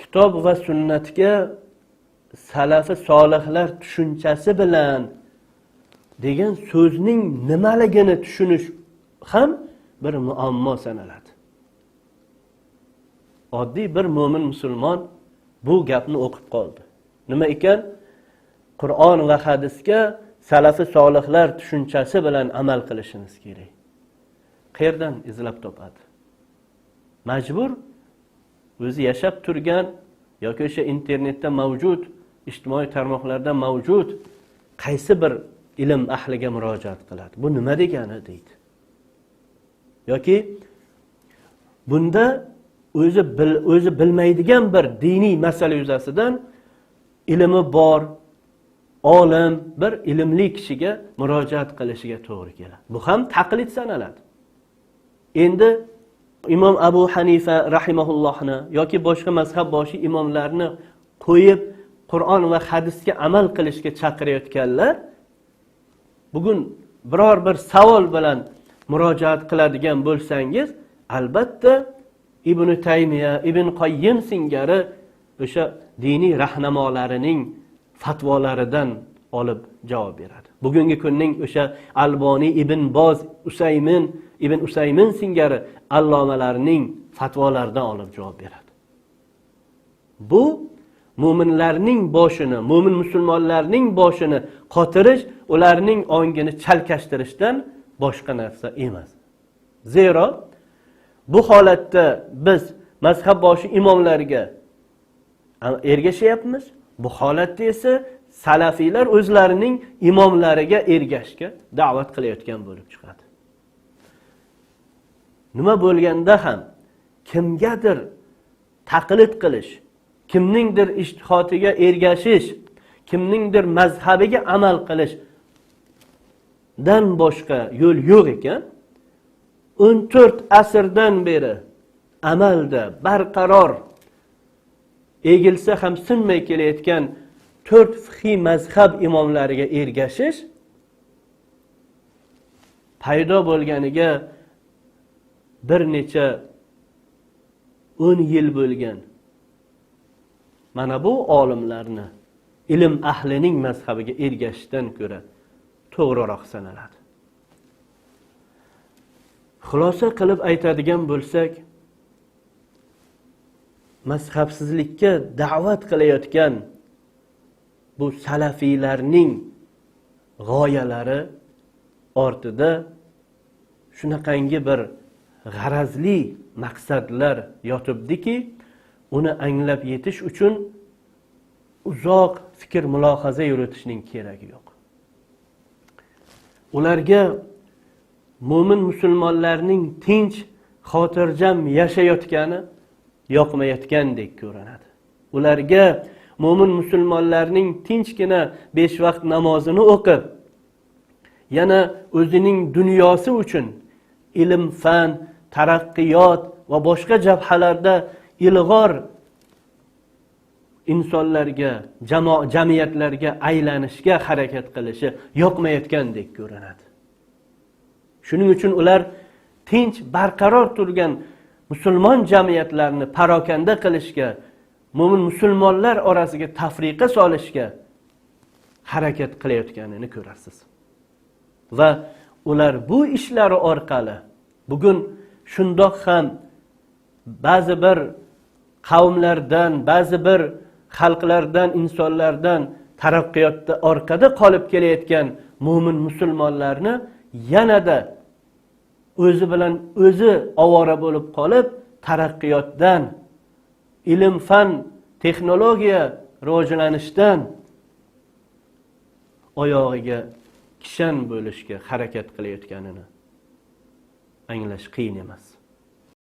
Kitob va sunnatga salafi solihlar tushunchasi bilan degan so'zning nimaligini tushunish ham bir muammo sanaladi. Oddiy bir mo'min musulmon bu gapni o'qib qoldi. Nima ekan? Qur'on va hadisga salafi solihlar tushunchasi bilan amal qilishimiz kerak. Qayerdan izlab topadi? Majbur o'zi yashab turgan yoki o'sha internetda mavjud, ijtimoiy tarmoqlarda mavjud qaysi bir ilm ahliga murojaat qiladi. Bu nima degani deydi. Yoki bunda o'zi bilmaydigan bir diniy masala yuzasidan ilmi bor, olim, bir ilmli kishiga murojaat qilishiga to'g'ri keladi. Bu ham taqlid sanaladi. Endi Imom Abu Hanifa rahimahullohni yoki boshqa mazhab boshi imomlarni qo'yib Qur'on va hadisga amal qilishga chaqirayotganlar bugun biror bir savol bilan murojaat qiladigan bo'lsangiz, albatta Ibn Taymiya, Ibn Qoyyim singari o'sha diniy rahnamolarining fatvolaridan olib javob beradi. Bugungi kunning o'sha Alboniy, Ibn Boz, Usaymin, Ibn Usaymin singari allomalarining fatvolaridan olib javob beradi. Bu mo'minlarning boshini, mo'min musulmonlarning boshini qotirish, ularning ongini chalkashtirishdan boshqa narsa emas. Zero bu holatda biz mazhab boshi imomlarga ergashyapmiz. Bu holatda esa salafiylar o'zlarining imomlariga ergashga da'vat qilayotgan bo'lib chiqadi. Nima bo'lganda ham kimgadir taqlid qilish, kimningdir ijtihotiga ergashish, kimningdir mazhabiga amal qilishdan boshqa yo'l yo'q ekan, 14 asrdan beri amalda barqaror egilsa ham sinmay kelayotgan 4 fiqhiy mazhab imomlariga ergashish paydo bo'lganiga bir necha 10 yil bo'lgan mana bu olimlarni, ilm ahlining mazhabiga ergashishdan ko'ra to'g'riroq sanaladi. Xulosa qilib aytadigan bo'lsak, mazhabsizlikka da'vat qilayotgan bu salafiylarning g'oyalari ortida shunaqangi bir g'arazli maqsadlar yotibdiki, uni anglab yetish uchun uzoq fikr mulohaza yuritishning keragi yo'q. Ularga mo'min musulmonlarning tinch, xotirjam yashayotgani yoqmayotgandek ko'rinadi. Ularga mo'min musulmonlarning tinchgina 5 vaqt namozini o'qib, yana o'zining dunyosi uchun ilm, fan, taraqqiyot va boshqa jabhalarda ilg'or insonlarga, jamiyatlarga aylanishga harakat qilishi yoqmayotgandek ko'rinadi. Shuning uchun ular tinch, barqaror turgan musulmon jamiyatlarini parokanda qilishga, mo'min musulmonlar orasiga tafriqa solishga harakat qilayotganini ko'rasiz. Va ular bu ishlari orqali bugun shundoq ham ba'zi bir qavmlardan, ba'zi bir xalqlardan, insonlardan taraqqiyotda orqada qolib kelayotgan mo'min musulmonlarni yanada o'zi bilan o'zi ovora bo'lib qolib, taraqqiyotdan, ilm, fan, texnologiya rivojlanishdan oyog'iga kishan bo'lishga harakat qilayotganini anglash qiyin emas.